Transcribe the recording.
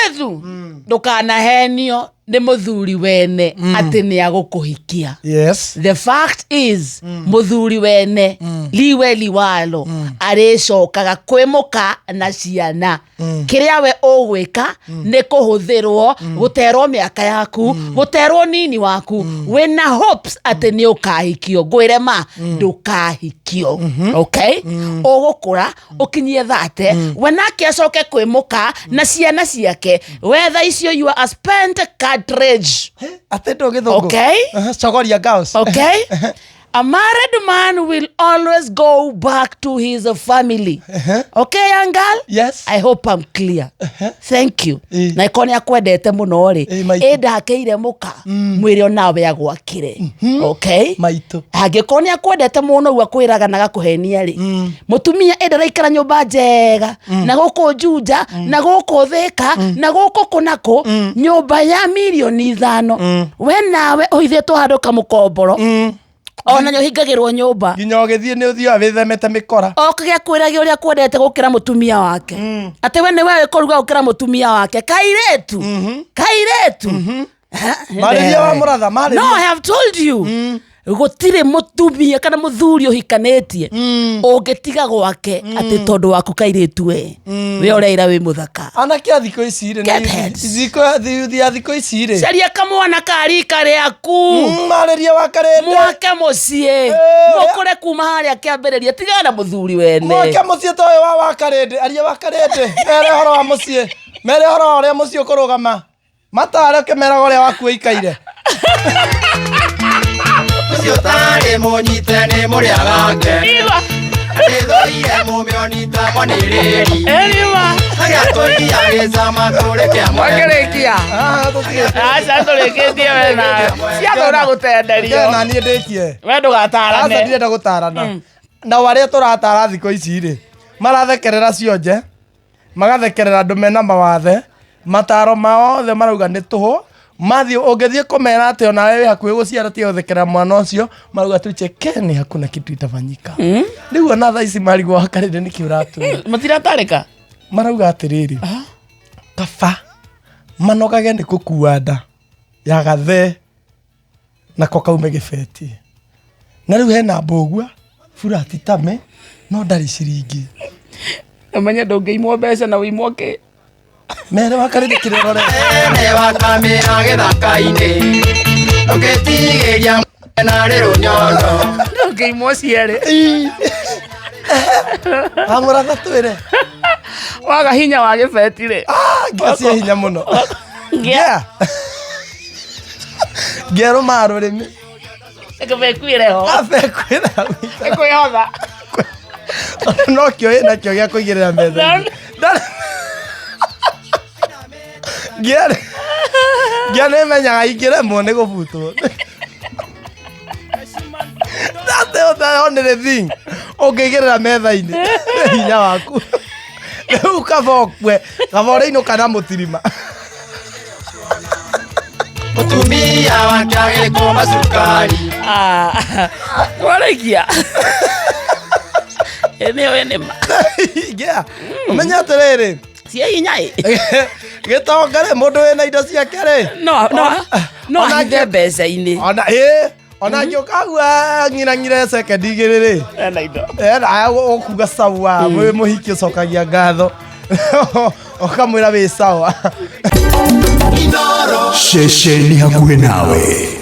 Kairĩtu, ndũkanahenio nĩ mũthuri wene atĩ nĩ agũkũhikia. The fact is, mũthuri wene, liwe liwalo, arĩcokaga kwĩ mũka na ciana. Kĩrĩa we ũgwĩka nĩ kũhũthĩrwo, gũterwo mĩaka yaku, gũterwo nini waku wĩna hopes atĩ nĩ ũkahikio. Ngwĩre ma, ndũkahikio. Okay, ũgũkũra ũkinyie 30, we nake acoke kwĩ mũka na ciana ciake. We tha icio you are a spent cartridge. Atĩ ndũ gĩthũngũ. Okay. Aha, cogoria girls. Okay, a married man will always go back to his family. Okay, young girl? Yes. I hope I'm clear. Thank you. Na ĩkorwo nĩ akwendete mũno rĩ, Maitũ. ĩ ndakeire mũka, mwĩre onawe agwakĩre. Okay? Maitũ. Angĩkorwo nĩ akwendete mũno ũguo akwĩraga na agakũhenia rĩ, mũtumia ĩ ndaraikara nyũmba njega na gũkũ Juja na gũkũ Thĩka na gũkũ kũnakũ, nyũmba ya mirioni 5, we nawe ũhithĩtwo handũ kamũkomboro, ona nĩ ũhingagĩrwo nyũmba. Nginya ũgĩthiĩ nĩ ũthiaga wĩthemete mĩkora. Okage kwĩragia ũrĩa kwendete gũkĩra mũtumia wake, atĩ we nĩwe wĩkũruga gũkĩra mũtumia wake. Kairĩtu, kairĩtu. Marĩria wa mũratha, marĩria. No, I have told you, gũtirĩ mũtumia kana mũthuri ũhikanĩtie ũngĩtiga gwake atĩ tondũ waku, kairĩtu. We we ũreira wĩ mũthaka. Anake a thikũ ici rĩ, na Get heads. Youth ya thikũ ici rĩ, Caria kamwana ka rika rĩaku. Marĩria wa karĩndĩ. Mwake mũciĩ, mũkũre kuma harĩa kĩambĩrĩria. Tigana na mũthuri wene. Mwake mũciĩ ta ũyũ wa wakarĩndĩ. Aria wa karĩndĩ, mere ũhoro wa mũciĩ, mere ũhoro wa ũrĩa mũciĩ ũkũrũgama, matare ũkĩmeraga ũrĩa waku ũikaire. Ũcio ũtarĩ mũnyite nĩ mũrĩa gake. Igua. Nĩthũire mũmĩoni ta mwanĩrĩri. Erima. Agĩatũria gĩcama kũrĩ kĩa mwene. Wakĩrĩkia? Ah, tũtigĩte. Aca, tũrĩkĩtie we nawe ciathũra gũtenderio. Na niĩ ndĩkie. We Aca, ndũgatarane. ndirenda gũtarana nao. Arĩa tũratara thikũ ici rĩ, marathekerera cionje, magathekerera andũ mena mawathe. Mataro mao othe marauga nĩ tũhũ. Mathiĩ, ũngĩthiĩ kũmera atĩ onawe wĩ hakuhĩ gũciara, tiga gũthekerera mwana ũcio, marauga tuchekeni, hakuna kitu itafanyika. Rĩu ona thaa ici marigwo wakarĩre nĩkĩ ũratwĩra. Matiratarĩka. Marauga atĩrĩrĩ, kaba manogage nĩ kũkua nda ya gathee nako kaume gĩbeti, na rĩu hena mbũgua burati tame no ndarĩ ciringi. Ũmenye ndũngĩimwo mbeca na ũimwo kĩ. Mere wakarĩrĩ kĩrĩa ũrorete. Ene wakamĩra gĩthaka-inĩ. Ndũngĩtigĩria narĩ rũnyondo. Ndũngĩimwo cierĩ. Amũratha twĩre. Waga hinya wa gĩbeti rĩ. Ngia cia hinya mũno. Ngia. Ngia rũmaa rũrĩmĩ. Gĩbekuĩre ho. Abekwĩra. Ĩkwĩhotha. No kĩo ĩnakĩo gĩa kũigĩrĩra metha-inĩ. Ngia ngia nĩ menyaga ingĩremwo nĩ gũbutwo. That's the only thing ũngĩigĩrĩra metha-inĩ nĩ hinya waku. Rĩu kaba ũkue, kaba ũrĩinũka na mũtirima. Mũtumia wake agĩkũma cukari. Warĩkia ĩ nĩyo ĩ nĩma. Ngia ũmenye atĩrĩrĩ, cia hinya ĩ. Gĩtonga rĩ, mũndũ wĩna indo ciake rĩ, No ahithe mbeca-inĩ. Ona ĩ ona ngĩũka ng'irang'ire sekendi igĩrĩ rĩ, Ena indo. Ena ũkuga sawa, wĩ mũhiki ũcokagia ngatho, ũkamwĩra wĩ sawa. Ceceni hakuhĩ nawe.